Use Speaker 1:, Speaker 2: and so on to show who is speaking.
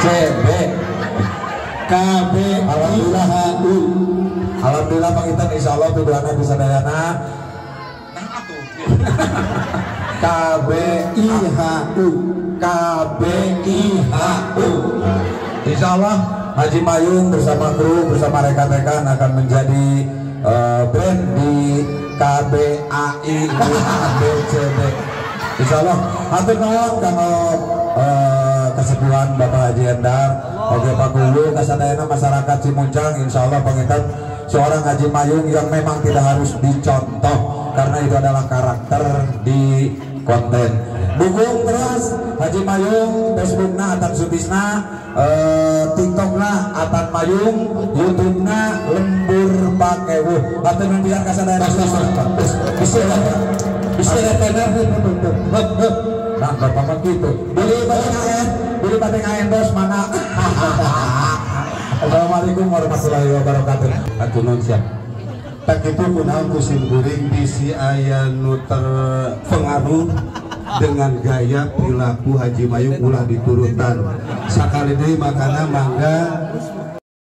Speaker 1: C B K B I H U. Alhamdulillah panginten insyaallah tujuanna bisa dayana. Nah atuh. K B I H U K B I H U. Insyaallah Haji Mayung bersama kru bersama rekan-rekan akan menjadi brand di K B A I U A B C D. Insyaallah hatur nuhun kanggo kesepuhan Bapak Haji Endar, oke Pak Guru, kasadayana masyarakat Cimuncang. Insyaallah panginten seorang Haji Mayung yang memang tidak harus dicontoh karena itu adalah karakter di konten. Dukung terus Haji Mayung, Facebookna Atan Sutisna, TikTokna Atan Mayung, YouTubena Lembur Pakewuh. Hatur nuhun pisan kasadayana. Bisa bisa. Nah, bapak mah gitu. Beli bating endorse mana? Assalamualaikum warahmatullahi wabarakatuh.
Speaker 2: Hatur nuhun siap. Tak itu kunaon ku simkuring bisi aya nu terpengaruh dengan gaya perilaku Haji Mayung ulah diturutan. Sakali deui makana mangga